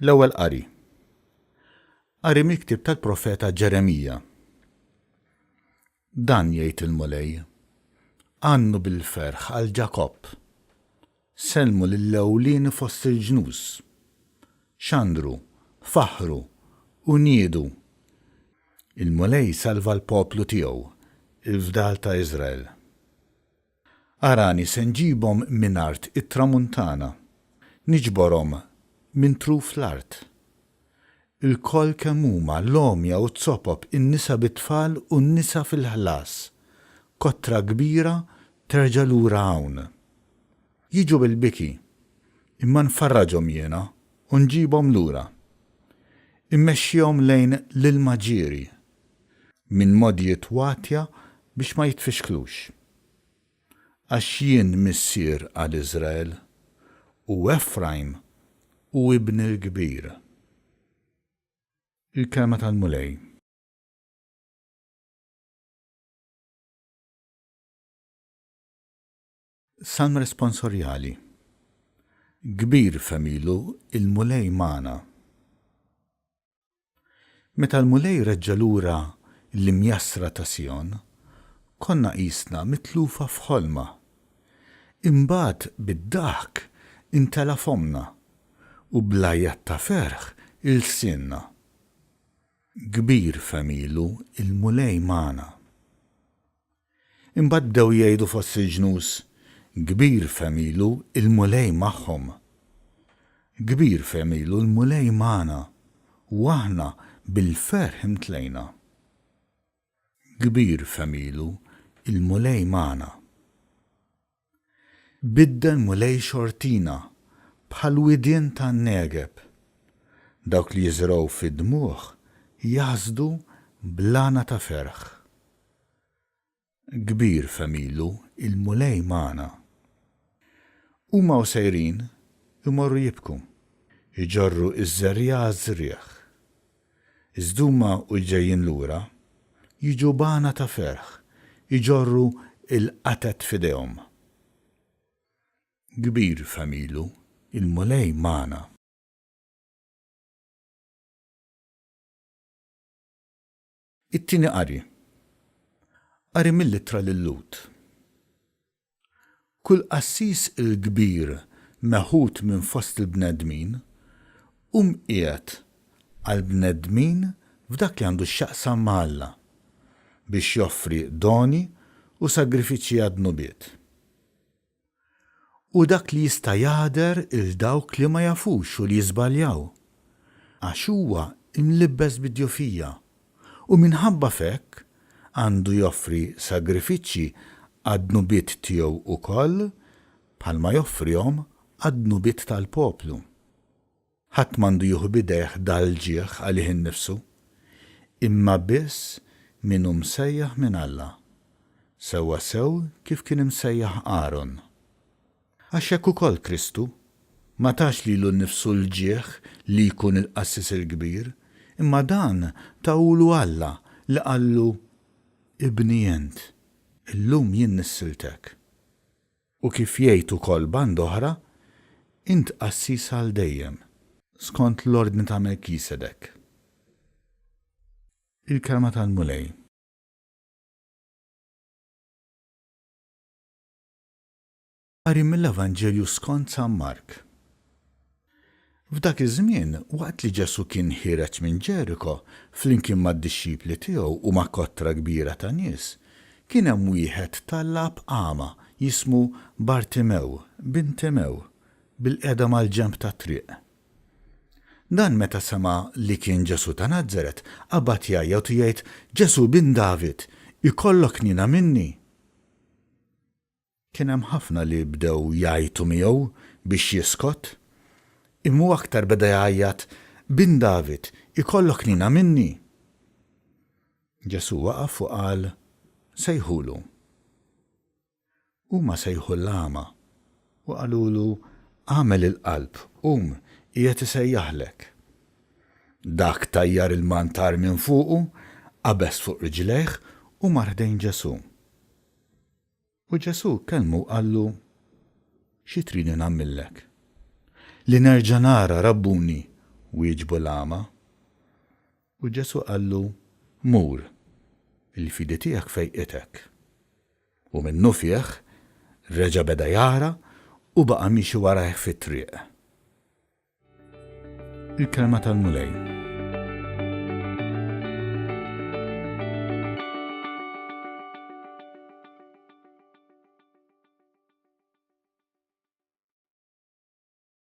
L-Ewwel Qari. Qari mill-ktieb tal-profeta Ġeremija. Dan jgħid il-Mulej, Għannu bil-ferħ għal Ġakobb, sellmu lill-ewlieni fost il-ġnus. Xandru, faħħru, u niedu. Il-Mulej salva l-poplu tiegħu, il-fdal ta' Iżrael. Arani se nġibhom minn art it-tramuntana, niġborhom minn truf l-art. Ilkoll kemm huma, l-għomja u z-zopop, in-nisa bit-tfal u n-nisa fil-ħlas, kotra kbira terġa' lura hawn. Jiġu bil-biki, imma nfarraġhom jiena u nġibhom lura. Immexxihom lejn l-ilma ġieri, minn mogħdijiet watja biex ma jitfixklux. Għax jien missier għal Iżrael, u Efrajm hu ibni l-kbir. Il-Kelma tal-Mulej. Salm Responsorjali Kbir f'għemilu il-Mulej magħna. Meta l-Mulej reġġa' lura l-imjassra ta' Sijon, konna qisna mitlufa f'ħolma. Imbagħad bid-daħk intela' fommna, u bl-għajat ta' ferħ ilsienna. Kbir f'għemilu l-Mulej magħna. Imbagħad bdew jgħidu fost il-ġnus, Kbir f'għemilu l-Mulej magħhom. Kbir f'għemilu l-Mulej magħna, u aħna bil-ferħ imtlejna. Kbir f'għemilu l-Mulej magħna. Biddel Mulej xortina bħal widien tan-Negeb. Dawk li jiżirgħu fid-dmugħ jaħsdu bl-għana ta' ferħ. Kbir f'għemilu il-Mulej magħna. Huma u sejrin imorru jibku, iġorru ż-żerriegħa għaż-żrigħ. Iżda huma u ġejjin lura, jiġu b'għana ta' ferħ, iġorru l-qatet f'idejhom. Kbir f'għemilu, il-Mulej magħna. It-Tieni Qari. Qari mill-Ittra lil-Lhud. Kull qassis il-kbir meħud minn fost il-bnedmin hu mqiegħed għall-bnedmin f'dak li għandu x'jaqsam ma' Alla, biex joffri doni u sagrifiċċji għad-dnubiet. Hu dak li jista' jagħder 'il dawk li ma jafux u li jiżbaljaw, għax huwa mlibbes bid-djufija u minħabba f'hekk għandu joffri sagrifiċċji għad-dnubiet tiegħu wkoll bħalma joffrihom għad-dnubiet tal-poplu. Ħadd m'għandu jieħu b'idejh dal-ġieħ għalih innifsu, imma biss min hu msejjaħ minn Alla, sewwasew kif kien imsejjaħ Aron. Għax hekk ukoll Kristu ma tax lilu nnifsu l-ġieħ li jkun il-qassis il-kbir, imma dan tahulu Alla li qallu, Ibni int, illum jien nissiltek. U kif jgħid ukoll band'oħra, Int qassis għal dejjem, skont l-ordni ta' Melkisedek. Il-Kelma tal-Mulej. Qari mill-Evanġelju skont San Mark. F'dak iż-żmien, waqt li Ġesù kien ħiereġ minn Ġeriko flimkien mad-dixxipli tiegħu u ma' kotra kbira ta' nies, kien hemm wieħed tallab agħma jismu Bartimew, bin Timew, bilqiegħda mal-ġenb tat-triq. Dan meta sema' li kien Ġesù ta' Nazaret, qabad jgħajjat u jgħid, Ġesù, bin David, ikollok ħniena minni! Kien hemm ħafna li bdew jgħajtu miegħu biex jiskot, imma hu aktar beda jgħajjat, Bin David, ikollok ħniena minni! Ġesù waqaf u qal, Sejħulu. Huma sejħu l-agħma u qalulu, Agħmel il-qalb, qum, qiegħed isejjaħlek. Dak tajjar il-mantar minn fuqu, qabeż fuq riġlejh u mar ħdejn Ġesù. U Ġesù kellmu u qallu, Xi tridni nagħmillek? Li nerġa' nara, Rabbuni! wieġbu l-agħma. U Ġesù qallu, Mur, il-fidi tiegħek fejqitek. U minnufih reġa' beda jara u baqa' miexi warajh fit-triq. Il-Kelma tal-Mulej.